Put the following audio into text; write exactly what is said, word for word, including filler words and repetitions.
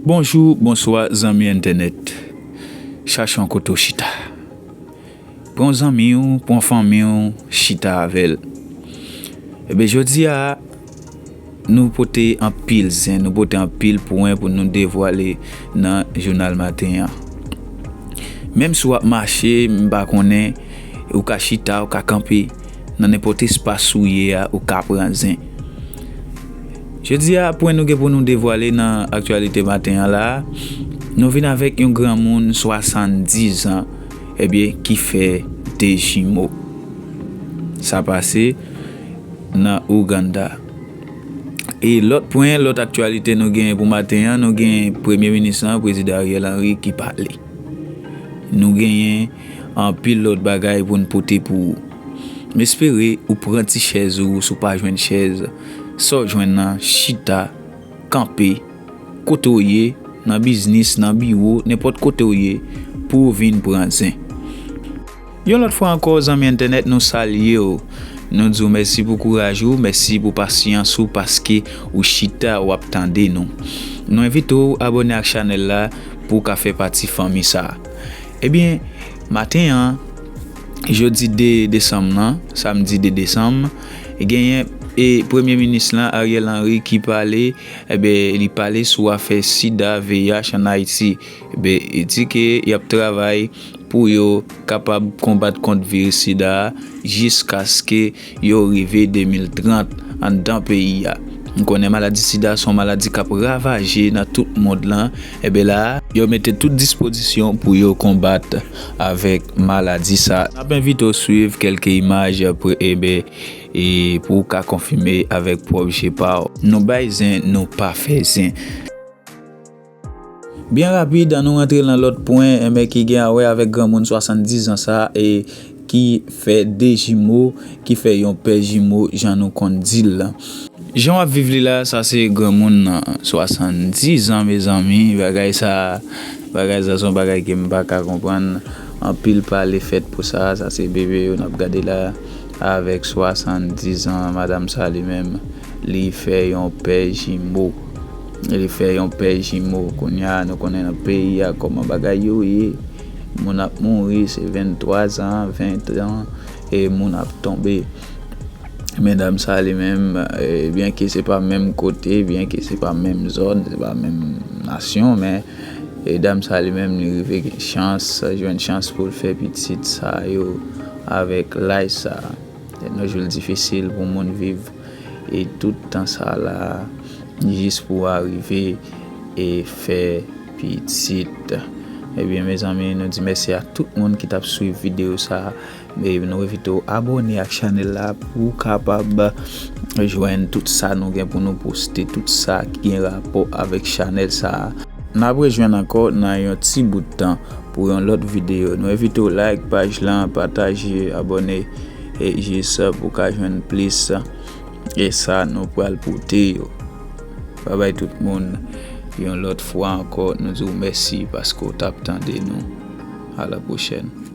Bonjou, bonswa, zanmi entènèt. Chache yon kote w chita. Pran yon zanmi w, pran yon fanmi w, chita avè l. Ebyen, jodi a, nou pote anpil zen, nou pote anpil pwen pou nou devwale nan jounal maten an. Menm si w ap mache, m pa konnen, ou ka chita, ou ka kanpe, nan nenpòt espas ou ye a, ou ka pran zen. Jodi a, pwen nou gen pou nou devwale nan aktyalite maten an la, nou vin avèk yon granmoun swasanndizan, ebyen, ki fè de jimo. Sa pase nan Ouganda. E lòt pwen, lòt aktyalite nou genyen pou maten an, nou genyen Premye Minis lan, Prezidan Ariel Henry, ki pale. Nou genyen anpil lòt bagay pou n pote pou ou. M espere ou pran ti chèz ou, si w pa jwenn chèz, sa w jwenn nan, chita, kanpe, kote w ye, nan biznis, nan biwo, nenpòt kote w ye, pou w vin pran zen. Yon lòt fwa ankò, zanmi entènèt, nou salye w. Nou di w mèsi pou kouraj ou, mèsi pou pasyans ou, paske ou chita, w ap tande nou. Nou envite w abòne ak chanèl la pou w ka fè pati fanmi sa a. Ebyen, maten an, jodi de desanm nan, samdi de desanm, genyen, e, Premye Minis lan, Ariel Henry, ki pale, ebyen, li pale sou afè sida, V I H ann Ayiti. Ebyen, li di ke y ap travay pou yo kapab konbat kont viris sida a jiskaske yo rive de mil trant anndan peyi a. Nou konnen maladi sida se yon maladi k ap ravaje nan tout mond lan. Ebyen la, yo mete tout dispozisyon pou yo konbat avèk maladi sa. N ap envite w swiv kèlke imaj, pre-, ebyen, e pou w ka konfime avèk pwòp je pa w. Nou bay zen, nou pa fè zen. Byen rapid, ann nou rantre nan lòt pwen, enben, ki gen a wè avèk granmoun swasanndizan sa, e ki fè de jimo, ki fè yon pè jimo, jan nou konn di l lan. Jan w ap viv li la, sa se granmoun nan swasanndizan, mezanmi, bagay sa, bagay sa se yon bagay ke m pa ka konprann. Anpil pale fèt pou sa, sa se bebe yo n ap gade la, avèk swasanndizan, madanm sa li menm, li fè yon pè jimo. Li fè yon pè jimo. Kounye a, nou konnen nan peyi a kòman bagay yo ye. Moun ap mouri, se venntwa zan, ven zan, e moun ap tonbe. Medam sa li menm, e, byenke se pa menm kote, byenke se pa menm zòn, se pa menm nasyon, men, e, dam sa li menm, li rive gen chans, jwenn chans pou l fè pitit sa yo avèk laj sa. Nan jou l difisil pou moun viv, e tout tan sa la, jis pou arive e fè pitit. Ebyen, mezanmi, nou di mèsi a tout moun ki t ap swiv videyo sa. E nou envite w abòne ak chanèl la pou w kapab jwenn tout sa nou gen pou nou poste, tout sa ki gen rapò avèk chanèl sa. N ap rejwenn ankò nan yon ti bout tan pou yon lòt videyo. Nou envite w like paj lan, pataje, abòne, e jis pou w ka jwenn plis e sa nou pral pote yo. Babay tout moun, yon lòt fwa ankò, nou di w mèsi paske w t ap tande nou. A la pwochèn.